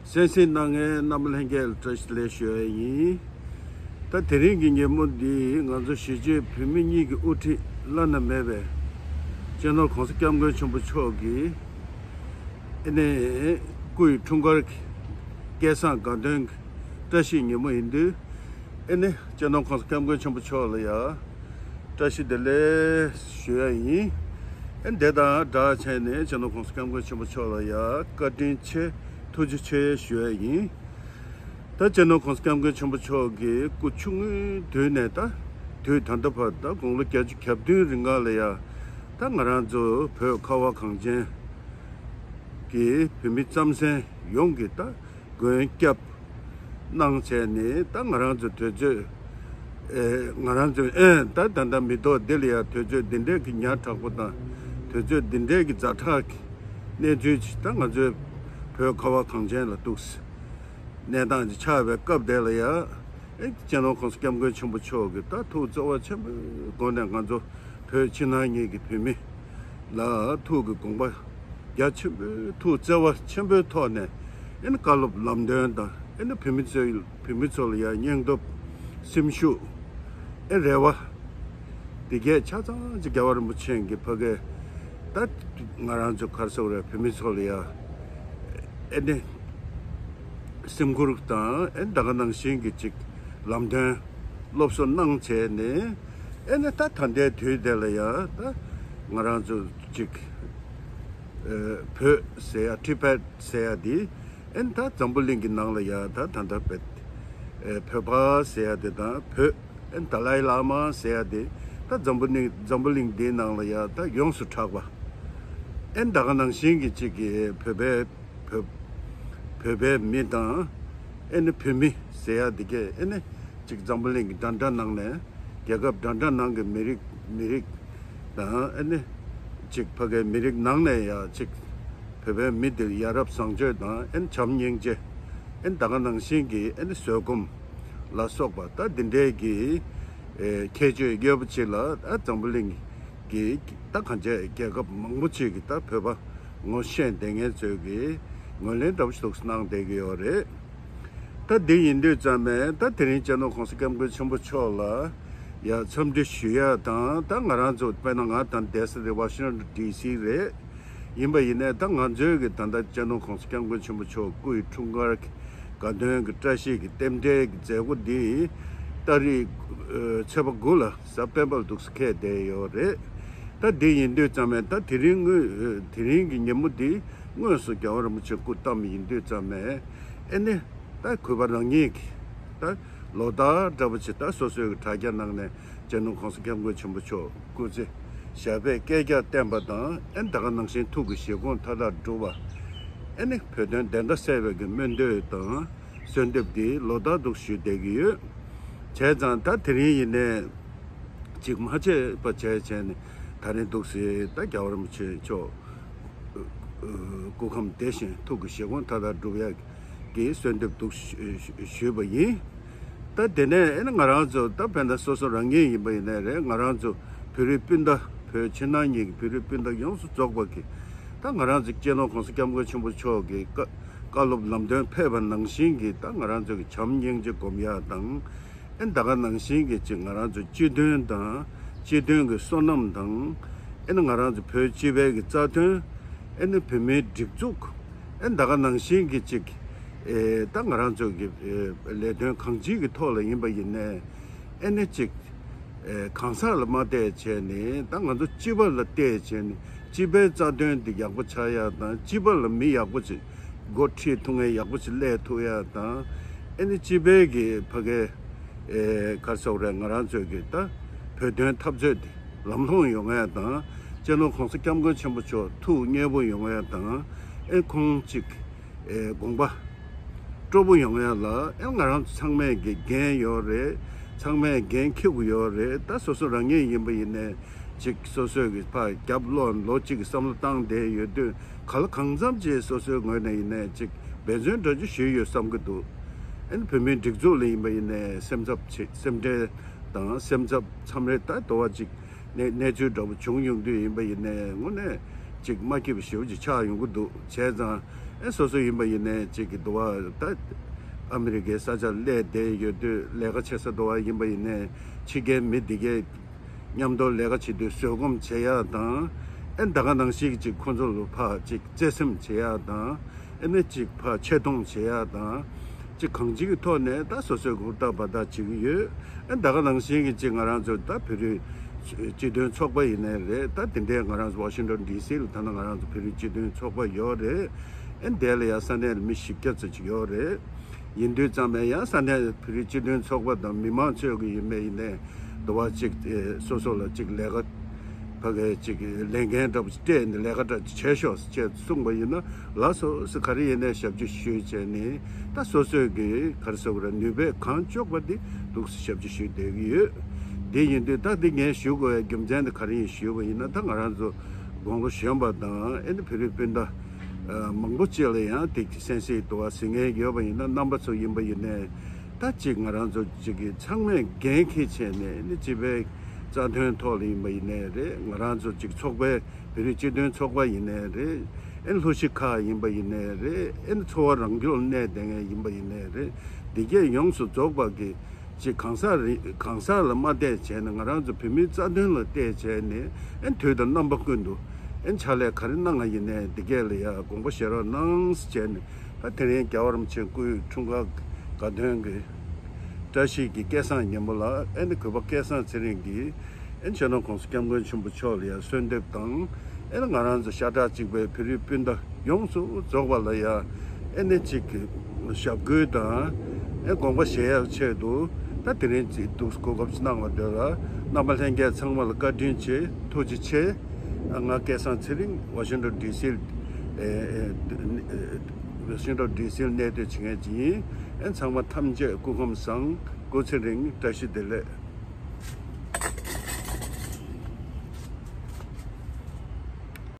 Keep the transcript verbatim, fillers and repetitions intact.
གསན་གཟིགས་གནང་མཁན་རྣམ་པ་ལྷན་རྒྱས་ལ་བཀྲ་ཤིས་བདེ་ལེགས་ཞུ་ཡ་ཡིན། ད་དེ་རིང་གི་ཉིན་མོ་འདི་ང་ཚོ་གཞིས་བྱེས་བོད་མི་གཉིས་ཀྱི་དབུ་ཁྲིད་བླ་ན་མེད་པའི་སྤྱི་ནོར་༸གོང་ས་༸སྐྱབས་མགོན་ཆེན་པོ་མཆོག་གི་ཨེ་ནས་སྐུ་ཡི་འཁྲུངས་སྐར་གྱི་སྐལ་བཟང་དགའ་སྟོན་གྱི་བཀྲ་ཤིས་ཉིན་མོ་ཡིན་དུས། ཨེ་ནས་སྤྱི་ནོར་༸གོང་ས་༸སྐྱབས་མགོན་ཆེན་པོ་མཆོག་ལ་ཡ་བཀྲ་ཤིས་བདེ་ལེགས་ཞུ་ཡ་ཡིན། ཨེ་འདི་དང་སྦྲགས་བྱས་ནས་སྤྱི་ནོར་༸གོང་ས་༸སྐྱབས་མགོན་ཆེན་པོ་མཆོག་ལ་ཡ་བཀའ་དྲིན་ཆེ་ཐུགས་རྗེ་ཆེ་ཞུ་ཡ་ཡིན། ད་སྤྱི་ནོར་༸གོང་ས་༸སྐྱབས་མགོན་ཆེན་པོ་མཆོག་གི་སྐུ་ཆུང་ངུའི་དུས་ནས་ད་དུས་ད་ལྟ་བར་ད་དགུང་ལོ་བརྒྱད་ཅུ་གྱ་བདུན་རིང་ག་ལ་ཡ་ད་ང་རང་ཚོ་བོད་ཁ་བ་གངས་ཅན་གྱི་བོད་མི་རྩམ་ཟན་ཡོངས་ཀྱི་ད་མགོན་སྐྱབས་གནང་བྱས་ནས་ད་ང་རང་ཚོ་དུས་ཚོད་ཨེ་ང་རང་ཚོ་ཨེ་ད་ད་ལྟ་མི་ཐོག་འདི་ལ་ཡ་དུས་ཚོད་འདི་འདྲའི་གི་ཉག་ཕྲ་པོ་དང་དུས་ཚོད་འདི་འདྲའི་གི་ཛ་དྲག་གི་གནས་ཚུལ་ཅིག་ད་ང་ཚོའི་བོད་ཁ་བ་གངས་ཅན་ལ་འདུག་སེ་གནས་སྟངས་ཅིག་ཆགས་པའི་སྐབས་དེ་ལ་ཡ་ཨེ་སྤྱི་ནོར་༸གོང་ས་༸སྐྱབས་མགོན་ཆེན་པོ་མཆོག་གིས་ད་ཐུགས་བརྩེ་བ་ཆེན་པོའི་སྒོ་ནས་ང་ཚོ་བོད་ཕྱི་ནང་གཉིས་ཀྱི་བོད་མི་ལ་ཐུགས་ཀྱི་དགོངས་པ་རྒྱ་ཆེན་པོའི་ཐུགས་བརྩེ་བ་ཆེན་པོའི་ཐོག་ནས་ཨེ་ནི་བཀའ་སློབ་ལམ་སྟོན་དང་ཨེ་ནི་བོད་མི་ཚོའི་བོད་མི་ཚོ་ལ་ཡང་སྙིང་སྟོབས་སེམས་ཤུགས་ཨེ་རེ་བ་དེ་གས་ཆ་ཚང་ཅིག་རྒྱལ་བ་རིན་པོ་ཆེ་གི་ཕ་གིར་ད་ང་རང་ཚོ་ག་རེ་ཟེར་དགོས་རེད། བོད་མི་ཚོ་ལ་ཡང་ཨེ་ནི་སེམས་ཁུར་དང་ཨེ་ད་ག་ནང་བཞིན་གྱི་ཅིག་ལམ་སྟོན་སློབ་གསོ་གནང་བྱས་ནས་ཨེ་ནི་ད་ད་ལྟའི་དུས་དེ་ལ་ཡང་ད་ང་རང་ཚོ་ཅིག་ཨེ་བོད་ཟེར་ཡ་ཊི་བེཊ་ཟེར་ཡ་དེ་ཨེ་ནི་ད་འཛམ་བུ་གླིང་གི་ནང་ལ་ཡང་ད་ད་ལྟ་བོད་ཨེ་བོད་པ་ཟེར་ཡ་དེ་དང་བོད་ཨེ་ནི་ཏཱ་ལའི་བླ་མ་ཟེར་ཡ་དེ་ད་འཛམ་བུ་གླིང་འཛམ་བུ་གླིང་འདིའི་ནང་ལ་ཡང་ད་ཡོངས་སུ་གྲགས་པ་ཨེ་ནི་ད་ག་ནང་བཞིན་གྱི་ཅིག་གི་བོད་པའི་བོད་བོད་པའི་མི་དང་ཨེ་ནི་བོད་མི་ཟེར་ཡ་དེ་གས་ཨེ་ནི་ཅིག་འཛམ་བུ་གླིང་གི་འདྲ་འདྲ་ནང་ནས་རྒྱལ་ཁབ་འདྲ་འདྲ་ནང་གི་མི་རིགས་མི་རིགས་དང་ཨེ་ནི་ཅིག་ཕ་གིའི་མི་རིགས་ནང་ནས་ཡ་ཅིག་བོད་པའི་མི་དེ་ཡ་རབས་བཟང་སྤྱོད་དང་ཨེ་ནི་བྱམས་སྙིང་རྗེ་ཨེ་ནི་ད་ག་ནང་བཞིན་གྱི་ཨེ་ནི་བཟོད་སྒོམ་ལ་སོགས་པ་ད་འདི་འདྲའི་གི་ཨེ་ཁྱད་ཆོས་ཡོད་པ་ཅིག་ལ་ད་འཛམ་བུ་གླིང་གི་ད་གང་ཅི་རྒྱལ་ཁབ་མང་པོ་ཅིག་གི་ད་བོད་པ་ངོ་ཤེས་བསྡད་མཁན་ཚོས་ཀྱིས་ངོས་ལེན་འདྲ་པོ་ཞིག་གནང་བསྡད་ཀྱི་ཡོད་རེད། ད་འདི་ཡིན་དུས་ཙམ་ནས་ད་དེ་རིང་སྤྱི་ནོར་༸གོང་ས་༸སྐྱབས་མགོན་ཆེན་པོ་མཆོག་ལ་ཡ་འཚམས་འདྲི་ཞུ་ཡ་དང་ད་ང་རང་ཚོ་དཔེར་ན་ང་དང་བསྡད་ས་དེ་ཝ་ཤིང་ཊོན་ཌི་སི་རེད། ཡིན་པ་ཡིན་ནའི་ད་ང་ཚོའི་གི་ད་ལྟ་སྤྱི་ནོར་༸གོང་ས་༸སྐྱབས་མགོན་ཆེན་པོ་མཆོག་སྐུ་ཡི་འཁྲུངས་སྐར་གྱི་དགའ་སྟོན་གྱི་བཀྲ་ཤིས་ཀྱི་རྟེན་འབྲེལ་གྱི་མཛད་སྒོ་འདི་ཏ་རིག་ཚེས་པ་དགུ་ལ་གཟའ་སྤེན་པ་ལ་འདུག་སེ་འཁེལ་བསྡད་ཡོད་རེད། ད་འདི་ཡིན་དུས་ཙམ་ནས་ད་དེ་རིང་དངོས་དེ་རིང་གི་ཉིན་མོ་འདི་དངོས་སུ་རྒྱལ་བ་རིན་པོ་ཆེ་སྐུ་བལྟམས་ཡིན་དུས་ཙམ་ནས་ཨེ་ནི་ད་གུས་པ་རང་ཉིད་ཀྱི་ད་ལོ་ལྟར་འདྲ་པོ་ཅིག་ད་སོ་སོའི་གི་དྲ་རྒྱ་ནང་ནས་སྤྱི་ནོར་༸གོང་ས་༸སྐྱབས་མགོན་ཆེན་པོ་མཆོག་སྐུ་ཚེ་ཞབས་པད་བསྐལ་བརྒྱར་བརྟན་པ་དང་ཨེ་ནི་ད་ག་ནང་བཞིན་ཐུགས་ཀྱི་བཞེད་དགོངས་མཐའ་དག་འགྲུབ་པ་ཨེ་ནི་བོད་དོན་བདེན་མཐའ་གསལ་བའི་གི་སྨོན་འདུན་དང་གསོལ་འདེབས་འདི་ལོ་ལྟར་དུ་ཞུས་བསྡད་ཀྱི་ཡོད། བྱས་ཙང་ད་དེ་རིང་ཡིན་ནའི་ཅིག་མ་བྱས་པ་བྱས་བྱས་ནས་ད་རིང་འདུག་སེ་ད་རྒྱལ་བ་རིན་པོ་ཆེ་མཆོག་སྐུ་ཁམས་བདེ་ཞིང་ཐུགས་ཀྱི་བཞེད་དགོངས་མཐའ་དག་འགྲུབ་ཡག་གི་གསོལ་འདེབས་འདུག་ཞུས་པ་ཡིན། ད་དེ་ནས་ཨེ་ནི་ང་རང་ཚོ་ད་བོད་ཟླ་སོ་སོ་རང་ཉིད་ཡིན་པ་ཡིན་ནའི་རེད། ང་རང་ཚོ་བོད་རིགས་སྤུན་ཟླ་བོད་ཕྱི་ནང་གཉིས་ཀྱི་བོད་རིགས་སྤུན་ཟླ་ཡོངས་སུ་རྫོགས་པ་གི་ད་ང་རང་ཚོ་སྤྱི་ནོར་༸གོང་ས་༸སྐྱབས་མགོན་ཆེན་པོ་མཆོག་གི་བཀའ་བཀའ་སློབ་ལམ་སྟོན་ཕེབས་པ་ནང་བཞིན་གྱི་ད་ང་རང་ཚོ་གི་བྱམས་སྙིང་རྗེ་སྒོམ་ཡག་དང་ཨེ་ནི་ད་ག་ནང་བཞིན་གྱི་ཅིག་ང་རང་ཚོ་སྤྱི་དོན་དང་སྤྱི་དོན་གྱི་བསོད་ནམས་དང་ཨེ་ནི་ང་རང་ཚོ་བོད་སྤྱི་པའི་གི་རྩ་དོན་ཨེ་ནི་བོད་མིའི་སྒྲིག་འཛུགས་ཨེ་ནི་ད་ག་ནང་བཞིན་གྱི་ཅིག་ཨེ་ད་ང་རང་ཚོ་གི་ཨེ་ལས་དོན་གང་ཅིའི་གི་ཐོག་ལ་ཡིན་པ་ཡིན་ནའི་ཨེ་ནི་ཅིག་ཨེ་གང་ཟག་ལ་མ་བལྟས་བྱས་ནས་ད་ང་ཚོ་སྤྱི་པ་ལ་བལྟས་བྱས་ནས་སྤྱི་པའི་རྩ་དོན་འདི་ཡག་པོ་ཆགས་ཡག་དང་སྤྱི་པ་ལ་མི་ཡག་པོ་ཅིག་འགོ་ཁྲིད་ཐུབ་མཁན་ཡག་པོ་ཅིག་སླེབས་ཐུབ་ཡག་དང་ཨེ་ནི་སྤྱི་པའི་གི་ཕ་གི་ཨེ་ག་རེ་ཟེར་དགོས་རེད། ང་རང་ཚོའི་གི་ད་བོད་དོན་འཐབ་རྩོད་འདི་ལམ་ལྷོང་ཡོང་ཡག་དང་སྤྱི་ནོར་༸གོང་ས་༸སྐྱབས་མགོན་ཆེན་པོ་མཆོག་ཐུགས་མཉེས་པོ་ཡོང་ཡག་དང་ཨེ་ཁོང་ཅིག་ཨེ་དགོངས་པ་སྤྲོ་པོ་ཡོང་ཡག་ལ་ཨེ་ང་རང་ཚོ་ཚང་མས་གི་འགན་ཡོད་རེད། ཚང་མས་འགན་འཁྱེར་དགོས་ཡོད་རེད། ད་སོ་སོ་རང་ཉིད་ཡིན་པ་ཡིན་ནའི་ཅིག་སོ་སོའི་གི་ཕར་རྒྱབ་ལོག་ལོ་གཅིག་གི་བསམ་བློ་བཏང་བསྡད་ཡོད་དུས་ག་ལ་གང་འཚམ་ཅིག་སོ་སོའི་ངོས་ནས་ཡིན་ནའི་ཅིག་འབད་བརྩོན་འདྲ་ཅིག་ཞུས་ཡོད་བསམ་གི་འདུག་ཨེ་ནི་བོད་མིའི་སྒྲིག་འཛུགས་ལ་ཡིན་པ་ཡིན་ནའི་སེམས་འཚབ་ཆེ་སེམས་ཁྲལ་དང་སེམས་འཚབ་མཚམས་རེ་ད་དོ་བ་ཅིག་གནས་གནས་ཚུལ་འདྲ་པོ་བྱུང་ཡོང་དུས་ཡིན་པ་ཡིན་ནའི་དངོས་གནས་ཅིག་མ་སྐྱིད་པ་ཞེ་པོ་ཅིག་ཆགས་ཡོང་གི་འདུག་བྱས་ཙང་ ཨེ་སོ་སོ་ཡིན་པ་ཡིན་ནའི་གཅིག་གི་འདུག་བ། ད་ཨ་མི་རི་ཀའི་ས་ཆར་སླེབས་བསྡད་ཡོད་དུས་ལས་ཀ་བྱེད་ས་འདུག་བ་ཡིན་པ་ཡིན་ནའི་ཕྱི་རྒྱལ་མི་འདི་གས་མཉམ་དུ་ལས་ཀ་བྱེད་དུས་བཟོད་སྒོམ་བྱེད་ཡག་དང་། ཨེ་ད་ག་ནང་བཞིན་གྱི་གཅིག་ཁོང་ཚོ་ལ་ཕར་གཅིག་བརྩེ་སེམས་བྱེད་ཡག་དང་། ཨེ་ནས་གཅིག་ཕར་ཆེ་མཐོང་བྱེད་ཡག་དང་། གཅིག་གང་ཅིའི་ཐོག་ནས་ད་སོ་སོའི་ཧུར་ཐག་འབད་ཐག་བྱེད་ཀྱི་ཡོད། ཨེ་ད་ག་ནང་བཞིན་གྱི་གཅིག་ང་རང་ཚོ་ད་བོད་རིགས་སྤྱི་མཐུན་ཚོགས་པ་ཡིན་ནའི་རེད། ད་དེ་འདྲའི་ང་རང་ཚོ་ཝ་ཤིང་ཊོན་ཌི་སི་ལ་ད་ནང་ང་རང་ཚོ་བོད་རིགས་སྤྱི་མཐུན་ཚོགས་པ་ཡོད་རེད། ཨེ་འདི་ལ་ཡང་ས་གནས་ལ་མི་བཞི་བརྒྱ་ཙམ་ཅིག་ཡོད་རེད། ཡིན་དུས་ཙམ་ནས་ཡང་ས་གནས་བོད་རིགས་སྤྱི་མཐུན་ཚོགས་པ་དང་མི་མང་ཚོས་ཀྱི་ཡིན་མེད་ཡིན་ནའི་འདུག་བ་གཅིག་དེ་སོ་སོ་ལ་གཅིག་ལས་ཀ་ཕ་གིའི་གཅིག་ལས་འགན་འདྲ་པོ་སྤྲད་ནས་ལས་ཀ་འདྲ་བྱས་ཤོག་ཅེས་གསུངས་པ་ཡིན་ན་ལགས་སོ་ཟེར་ག་རེ་ཡིན་ནའི་ཞབས་ཕྱི་ཞུས་བྱས་ནས་ད་སོ་སོས་ཀྱི་ག་རེ་ཟེར་དགོས་རེད། ནུས་པས་གང་ལྕོགས་པ་དེ་འདུག་སེ་ཞབས་ཕྱི་ཞུས་བསྡད་ཀྱི་ཡོད། དེ་ཡིན་དུས་ད་དེ་ངས་ཞུ་དགོས་པའི་རྒྱུ་མཚན་དེ་ག་རེ་ཡིན་ཞུས་པ་ཡིན་ན། ད་ང་རང་ཚོ་དགུང་ལོ་གཞོན་པ་དང་ཨེ་ནི་བོད་རིགས་སྤུན་ཟླ་མང་པོ་ཅིག་ལ་ཡང་དེ་གི་སེམས་སྲིད་དུ་བ་ཟིན་མཁན་ཡོད་པ་ཡིན་ན། རྣམ་པ་ཚོ་ཡིན་པ་ཡིན་ནའི་ད་ཅིག་ང་རང་ཚོ་ཅིག་གི་ཚང་མས་འགན་འཁྱེར་བྱས་ནས་ནི་སྤྱི་པའི་རྩ་དོན་ཐོག་ལ་ཡིན་པ་ཡིན་ནའི་རེད། ང་རང་ཚོ་ཅིག་ཚོགས་པའི་བོད་རིགས་སྤྱི་མཐུན་ཚོགས་པ་ཡིན་ནའི་རེད། ཨེ་ལྷོ་གཞིས་ཁག་ཡིན་པ་ཡིན་ནའི་རེད། ཨེ་འཚོ་བ་རང་སྐྱོང་གནས་བསྡད་མཁན་ཡིན་པ་ཡིན་ནའི་རེད། འདི་གས་ཡོངས་སུ་རྫོགས་པ་གི་ཅིག་གང་ཟག་རེ་གང་ཟག་ལ་མ་བལྟས་བྱས་ནས་ང་རང་ཚོ་བོད་མིའི་རྩ་དོན་ལ་བལྟས་བྱས་ནས་ཨེ་དུས་དང་རྣམ་པ་ཀུན་ཏུ་ཨེ་ཕྱག་ལས་ག་རེ་གནང་ང་ཡིན་ནའི་འདི་གས་ལ་ཡ་དགོངས་པ་བཞེས་རོགས་གནང་ཟེར་བྱས་ནས། ད་དེ་རིང་རྒྱལ་བ་རིན་པོ་ཆེ་སྐུའི་འཁྲུངས་སྐར་དགའ་སྟོན་གྱི་བཀྲ་ཤིས་ཀྱི་སྐལ་བཟང་ཉིན་མོ་ལ་ཨེ་ནི་གུས་པ་སྐལ་བཟང་ཚེ་རིང་གིས་ཨེ་ནི་སྤྱི་ནོར་༸གོང་ས་༸སྐྱབས་མགོན་ཆེན་པོ་མཆོག་ལ་ཡ་གསོལ་འདེབས་དང་། ཨེ་ནི་ང་རང་ཚོ་ཤ་ཁྲག་གཅིག་པའི་བོད་རིགས་སྤུན་ཟླ་ཡོངས་སུ་རྫོགས་པ་ལ་ཡ་ཨེ་ནི་གཅིག་གི་ཞབས་སྐུལ་དང་ཨེ་དགོངས་པ་བཞེས་ཡག་ཆེད་དུ་ད་དེ་རིང་གཅིག་འདུག་གོ་སྐབས་ཤིག་གནང་བ་དེ་ལ་རྣམ་པ་ལྷན་རྒྱས་ཚང་མ་ལ་བཀའ་དྲིན་ཆེ། ཐུགས་རྗེ་ཆེ། ང་སྐལ་བཟང་ཚེ་རིང་ཝ་ཤིང་ཊོན་ཌི་སི་ཨེ་ཨེ་ཝ་ཤིང་ཊོན་ཌི་སི་ལ་གནས་སྡོད་བྱེད་མཁན་ཅིག་ཡིན། ཨེ་ཚང་མ་ཐམས་ཅད་སྐུ་ཁམས་བཟང་། སྐུ་ཚེ་རིང་། བཀྲ་ཤིས་བདེ་ལེགས།